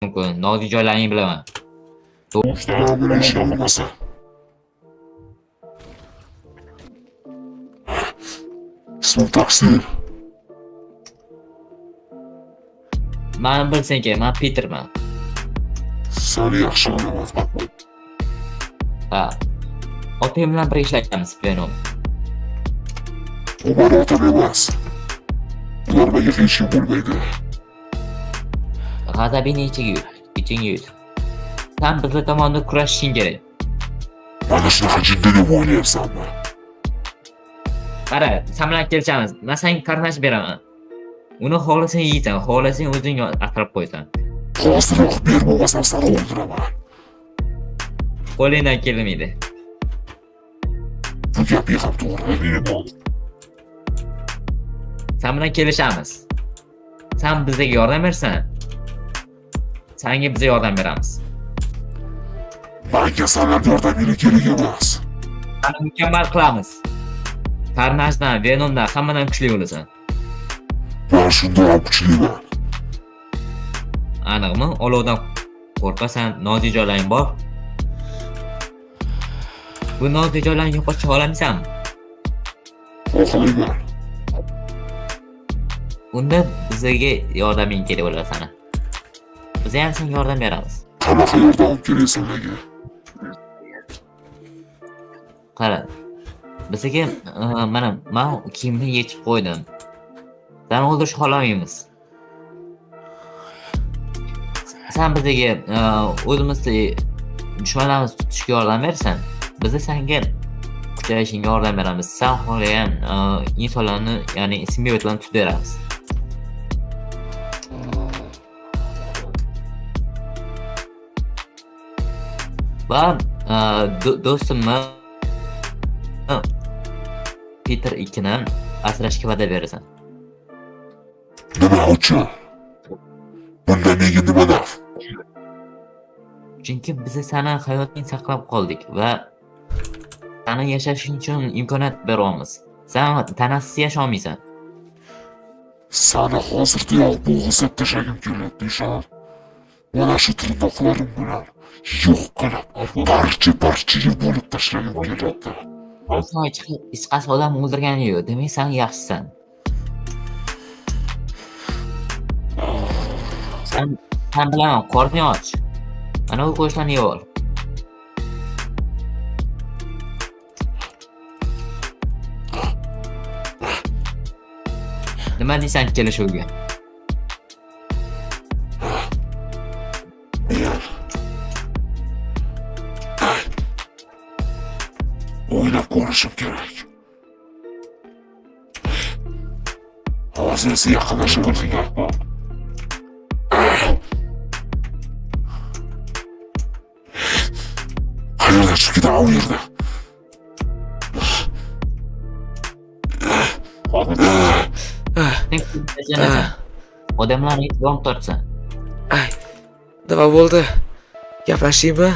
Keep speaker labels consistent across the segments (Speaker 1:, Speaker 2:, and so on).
Speaker 1: Mumkin. Nozik joylaringni bilaman.
Speaker 2: Nima ishga bo'lmasa. Ismim Taksir.
Speaker 1: Mani bilsang kerak, man Peterman.
Speaker 2: Seni yaxshi bilaman.
Speaker 1: Ha. Otam bilan birga ishlaganmiz, Venom.
Speaker 2: U mani otam emas. Ular menga hech kim bo'lmaydi.
Speaker 1: G'azabingni ichiga yut, ichingga yut. San bizlar tomonda kurashishing kerak.
Speaker 2: Mana shunaqa jinni deb o'ylayapsanmi?
Speaker 1: Qara, san bilan kelishamiz. Men senga karnash beraman. Uni xohlasang yeysan, xohlasang o'zing asrab qo'yasan.
Speaker 2: Hoziroq ber, bo'lmasam seni o'ldiraman.
Speaker 1: Qo'lingdan kelmaydi.
Speaker 2: Bu gaping ham to'g'ri.
Speaker 1: San bilan kelishamiz. San bizga yordam bersan, sanga biz yordam beramiz.
Speaker 2: Menga sanlar yordaminglar kerak emas.
Speaker 1: Seni mukammal qilamiz. Karnajdan, Venomdan hammadan kuchli bo'lasan.
Speaker 2: Men shundoq ham kuchliman.
Speaker 1: Aniqmi? Olovdan qo'rqasan, nozik joylaring bor. Bu nozik joylarni yo'qotishni xohlamaysanmi?
Speaker 2: Xohlayman.
Speaker 1: Unda bizga yordaming kerak bo'ladi sani. Biz ham senga yordam beramiz.
Speaker 2: Qanaqa yordamim kerak sizlarga?
Speaker 1: Qara. Bizga mana men kiyimni yechib qo'ydim. Seni o'ldirishni xohlamaymiz. San bizga o'zimizni dushmanlarimizni tutishga yordam bersan, biz senga kuchayishingga yordam beramiz. San xohlagan insonlarni, ya'ni simbiotlarni tutib beramiz. Va do'stimni Peter 2ni asrashga va'da berasan.
Speaker 2: Nima uchun? Bunda menga nima naf?
Speaker 1: Chunki biz seni hayotingni saqlab qoldik va seni yashashing uchun imkoniyat beryapmiz. Sen tanasiz yasha olmaysan.
Speaker 2: Seni hozirdayoq bo'g'izlab tashlagim kelyapti, ishon. Mana shu tirnoqlarim bilan yo'q qilib, parcha-parchaga bo'lib tashlagim kelyapti.
Speaker 1: Sen hech qaysi odam o'ldirgani yo'q. Demak, sen yaxshisan. Sen bilaman, qorning och. Mana bu go'shtlarni yeb ol. Nima deysan kelishuvga?
Speaker 2: Men o'ylab ko'rishim kerak. Hozir esa yaqinlashib qolgan. Qayerdan chiqib ketaman u yerda?
Speaker 1: Sen bajarasan. Odamlarni e'tiborini tortsan.
Speaker 3: Ay, nima bo'ldi? Gaplashaymi?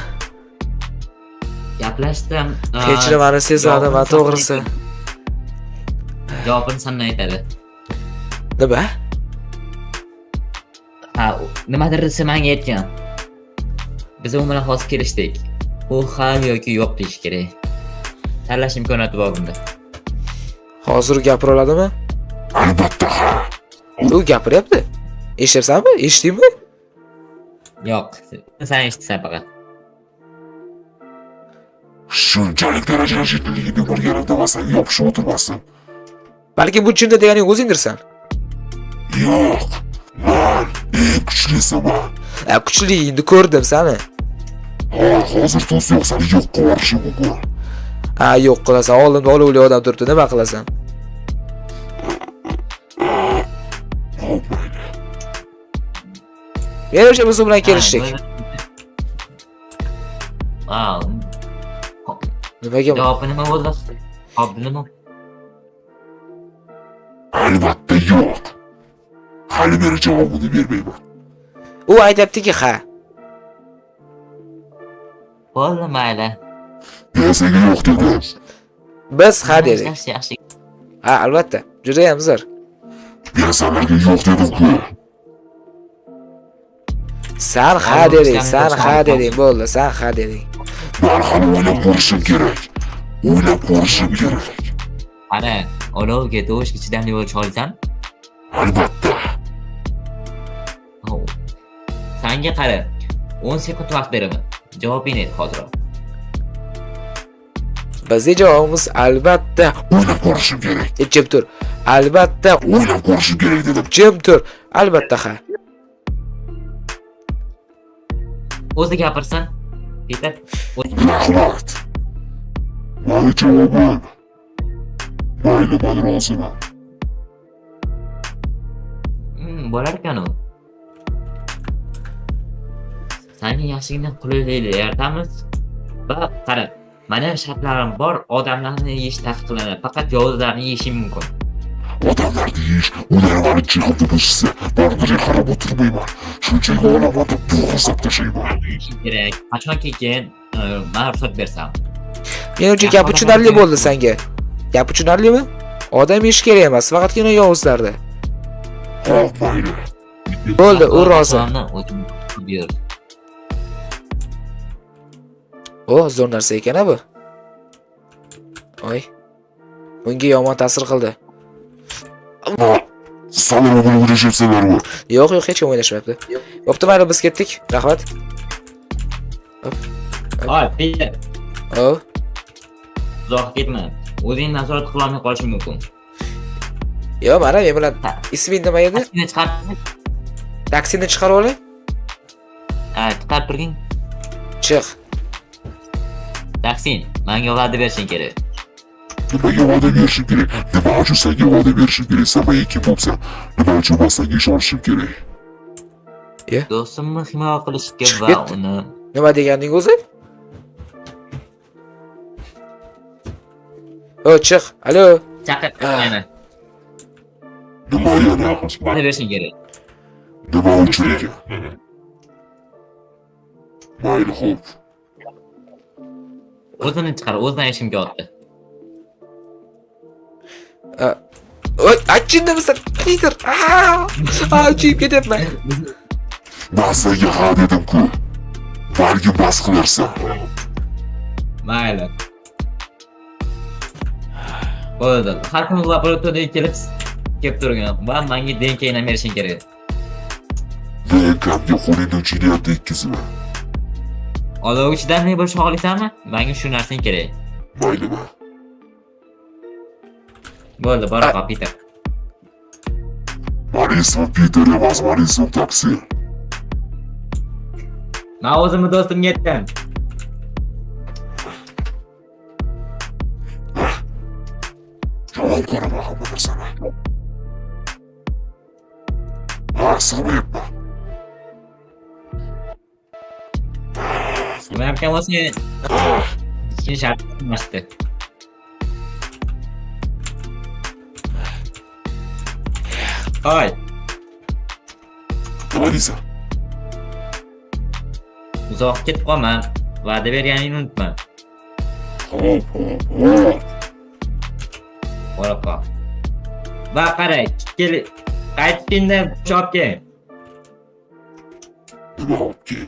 Speaker 1: Gaplashdim.
Speaker 3: Hech nimani sezmadim man,
Speaker 1: javobini
Speaker 3: to'g'risi.
Speaker 1: Javobini sandan aytadi.
Speaker 3: Nima?
Speaker 1: Ha, nimadir desa menga aytgan. Biz u bilan hozir kelishdik. U ha yoki yo'q deyish kerak. Tanlash imkoniyati bor bunda.
Speaker 3: Hozir gapira oladimi?
Speaker 2: Albatta ha.
Speaker 3: U gapiryapti. Eshityapsanmi? Eshitdingmi?
Speaker 1: Yo'q, sen eshitsan faqat.
Speaker 2: Shunchalik darajada jinniligimni bilganimda man senga yopishib o'tirmasdim.
Speaker 3: Balki bu jinni deganing o'zingdirsan.
Speaker 2: Yo'q, man eng kuchlisiman.
Speaker 3: Ha, kuchligingni ko'rdim sani.
Speaker 2: Ha, hozir to's yo'q, seni yo'q qilib yuborishim mumkin.
Speaker 3: Ha, yo'q qilasan. Oldimda olovli odam turibdi, nima qilasan?
Speaker 2: Xo'p, mayli.
Speaker 3: Menimcha biz u bilan kelishdik.
Speaker 1: Ha,
Speaker 3: Nimaga?
Speaker 1: javobi nima bo'ldi? Hop, nima?
Speaker 2: Albatta yo'q. Hali meni javobini bermayman.
Speaker 3: U aytyaptiki, ha.
Speaker 1: Bo'ldi, mayli.
Speaker 2: Men senga yo'q dedim.
Speaker 3: Biz ha dedik.
Speaker 1: Yaxshi, yaxshi.
Speaker 3: Ha, albatta. Juda ham zo'r.
Speaker 2: Men sizlarga yo'q dedim-ku.
Speaker 3: San ha
Speaker 1: Oldin
Speaker 3: deding,
Speaker 1: kuchlarni
Speaker 3: san ha
Speaker 1: tashlab
Speaker 3: deding, bo'ldi, san ha deding.
Speaker 2: Man hali o'ylab ko'rishim kerak. O'ylab ko'rishim kerak.
Speaker 1: Qara, olovga tovushga chidamli bo'lish olsam,
Speaker 2: Albatta.
Speaker 1: sanga qara, 10 sekund vaqt beraman. Javobingni ayt hoziroq.
Speaker 3: Bizning javobimiz albatta.
Speaker 2: O'ylab ko'rishim kerak.
Speaker 3: Jim tur. Albatta,
Speaker 2: O'ylab ko'rishim kerak dedim.
Speaker 3: jim tur. Albatta ha.
Speaker 1: O'zi gapirsin. Peter,
Speaker 2: Rahmat. Mani javobim. Mayli, man roziman.
Speaker 1: Bo'lar ekan u. Sanga yaxshigina qulayliklar yaratamiz va qara, mana shartlarim bor, odamlarni yeyish taqiqlanadi. Faqat yovuzlarni yeyishing mumkin.
Speaker 2: Odamlarni yeyish, ular mani jig'imni buzishsa, baribir qarab o'tirmayman. Shunchaki olaman deb bo'g'izlab tashlayman.
Speaker 1: Yeyishing kerak. Qachonki keyin man ruxsat bersam.
Speaker 3: Menimcha
Speaker 1: Yaxshi
Speaker 3: gapi
Speaker 1: odam
Speaker 3: tushunarli
Speaker 1: bo'lsa-
Speaker 3: bo'ldi senga. Gapi tushunarlimi? Odam yeyish kerak emas, faqatgina yovuzlarni.
Speaker 2: Xo'p, mayli.
Speaker 3: Bo'ldi, u rozi.
Speaker 1: Odamni o'zing buyur.
Speaker 3: O, zo'r narsa ekan a bu. Oy. Bunga yomon ta'sir qildi.
Speaker 2: Ma, Salar bilan o'ynashyapsizlarmi?
Speaker 3: Yo'q, yo'q, hech kim o'ynashmayapti. Bo'pti, mayli, biz ketdik. Rahmat.
Speaker 1: Oy, Peter,
Speaker 3: O,
Speaker 1: uzoq ketma. O'zing nazorat qilolmay qolishing mumkin.
Speaker 3: yo, mana men bilan isming nima edi?
Speaker 1: Taksini chiqarib,
Speaker 3: Taksini chiqarib olay.
Speaker 1: ha, chiqarib turgin.
Speaker 3: Chiq.
Speaker 1: Taksin, menga va'da berishing kerak.
Speaker 2: Nimaga va'da berishim kerak? Nima uchun senga va'da berishim kerak? Sen menga kim bo'lsan? Nima uchun man senga ishonishim kerak?
Speaker 1: Do'stimni himoya qilishga
Speaker 3: Chiqib
Speaker 1: va
Speaker 3: ketdi.
Speaker 1: uni
Speaker 3: Nima deganing o'zi? O, chiq. Alo.
Speaker 1: chaqir
Speaker 3: Ah.
Speaker 1: yana.
Speaker 2: Nima yana?
Speaker 1: Va'da berishing kerak.
Speaker 2: Nima uchun ekan? Mayli, xo'p.
Speaker 1: O'zini chiqar, o'zidan hech kim kelyapti.
Speaker 3: Oy, achindimisan? Peter. Aa! Aa, kuyib ketyapman.
Speaker 2: Man senga ha dedim-ku. Balki bas qilarsan.
Speaker 1: Mayli. Bo'ldi. Har kuni laboratoriyaga kelib kelib turgin va menga DNK ni berishing kerak.
Speaker 2: DNKmga qo'lingni uchini ham tekkizma.
Speaker 1: Olovga chidamli bo'lishni xohlaysanmi? Menga shu narsang kerak.
Speaker 2: Maylimi?
Speaker 1: Bo'ldi, bora qol, Peter.
Speaker 2: Mani ismim Peter emas, mani ismim Taksi.
Speaker 1: Men o'zimni do'stimga aytdim.
Speaker 2: Yomon ko'raman hamma narsani. Ha, sig'mayapman.
Speaker 1: Nimayapgan bo'lsang, seni shart emasdi. Hoy,
Speaker 2: Nima deysan?
Speaker 1: uzoq ketib qolma. Va'da berganingni unutma.
Speaker 2: Xo'p, xo'p, xo'p.
Speaker 1: Bora qol. Va qara, kel qaytishingda pichoq olib kel.
Speaker 2: Nima olib kel?